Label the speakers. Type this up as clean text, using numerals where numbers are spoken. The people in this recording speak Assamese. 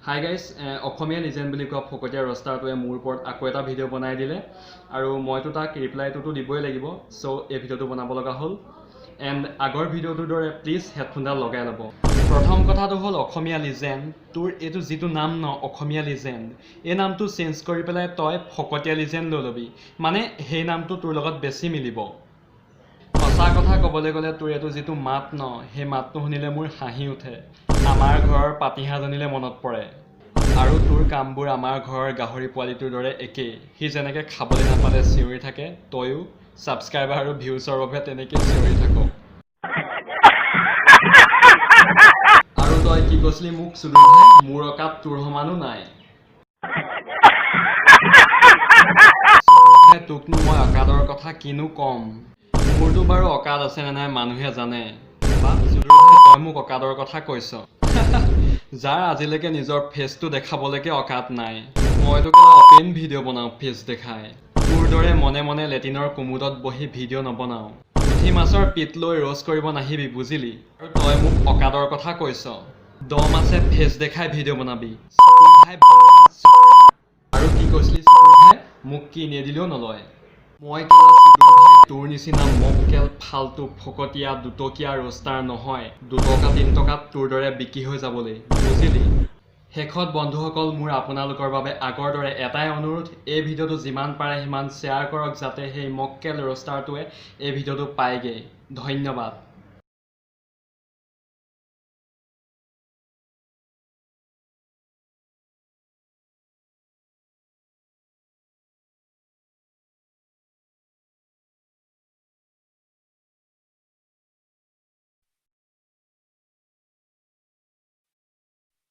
Speaker 1: হাই গাইজ, অসমীয়া লিজেণ্ড বুলি কোৱা ফকতীয়া ৰষ্টাৰটোৱে মোৰ ওপৰত আকৌ এটা ভিডিঅ' বনাই দিলে আৰু মইতো তাক ৰিপ্লাইটোতো দিবই লাগিব। চ' এই ভিডিঅ'টো বনাব লগা হ'ল। এণ্ড আগৰ ভিডিঅ'টোৰ দৰে প্লিজ হেডফোনডাল লগাই ল'ব। প্ৰথম কথাটো হ'ল অসমীয়া লিজেণ্ড, তোৰ এইটো যিটো নাম ন অসমীয়া লিজেণ্ড, এই নামটো চেঞ্জ কৰি পেলাই তই ফকতীয়া লিজেণ্ড লৈ ল'বি, মানে সেই নামটো তোৰ লগত বেছি মিলিব। সঁচা কথা ক'বলৈ গ'লে তোৰ এইটো যিটো মাত ন, সেই মাতটো শুনিলে মোৰ হাঁহি উঠে, আমাৰ ঘৰৰ পাতিহাঁহজনীলৈ মনত পৰে। আৰু তোৰ কামবোৰ আমাৰ ঘৰৰ গাহৰি পোৱালিটোৰ দৰে একেই, সি যেনেকৈ খাবলৈ নাপালে চিঞৰি থাকে, তয়ো ছাবস্ক্ৰাইবাৰ আৰু ভিউজৰ বাবে তেনেকৈ চিঞৰি থাক। আৰু তই কি কৈছিলি মোক চুদুৰ ভাই, মোৰ অকাত তোৰ সমানো নাই। চুদুৰ ভাই, তোকনো মই অকাদৰ কথা কিনো ক'ম, মোৰতো বাৰু অকাদ আছে নে নাই মানুহে জানে। বা চুদুৰ ভাই, তই মোক অকাদৰ কথা কৈছ, যাৰ আজিলৈকে নিজৰ ফেচটো দেখাবলৈকে অকাত নাই। মইতো কেলা অপেন ভিডিঅ' বনাওঁ ফেচ দেখাই, তোৰ দৰে মনে মনে লেটিনৰ কুমুদত বহি ভিডিঅ' নবনাওঁ। পুঠি মাছৰ পিত লৈ ৰ'জ কৰিব নাহিবি বুজিলি। আৰু তই মোক অকাদৰ কথা কৈছ, দম আছে ফেচ দেখাই ভিডিঅ' বনাবি চুদুৰ ভাই। আৰু কি কৈছিলি চুদুৰ ভাই, মোক কি নিদিলেও নলয়। মই কেলা চুদুৰ ভাই তোৰ নিচিনা মক্কেল ফাল্টু ফকতীয়া দুটকীয়া ৰোষ্টাৰ নহয়, 2 টকা 3 টকাত তোৰ দৰে বিক্ৰী হৈ যাবলৈ বুজিলি। শেষত বন্ধুসকল, মোৰ আপোনালোকৰ বাবে আগৰ দৰে এটাই অনুৰোধ, এই ভিডিঅ'টো যিমান পাৰে সিমান শ্বেয়াৰ কৰক যাতে সেই মক্কেল ৰোষ্টাৰটোৱে এই ভিডিঅ'টো পায়গৈ। ধন্যবাদ।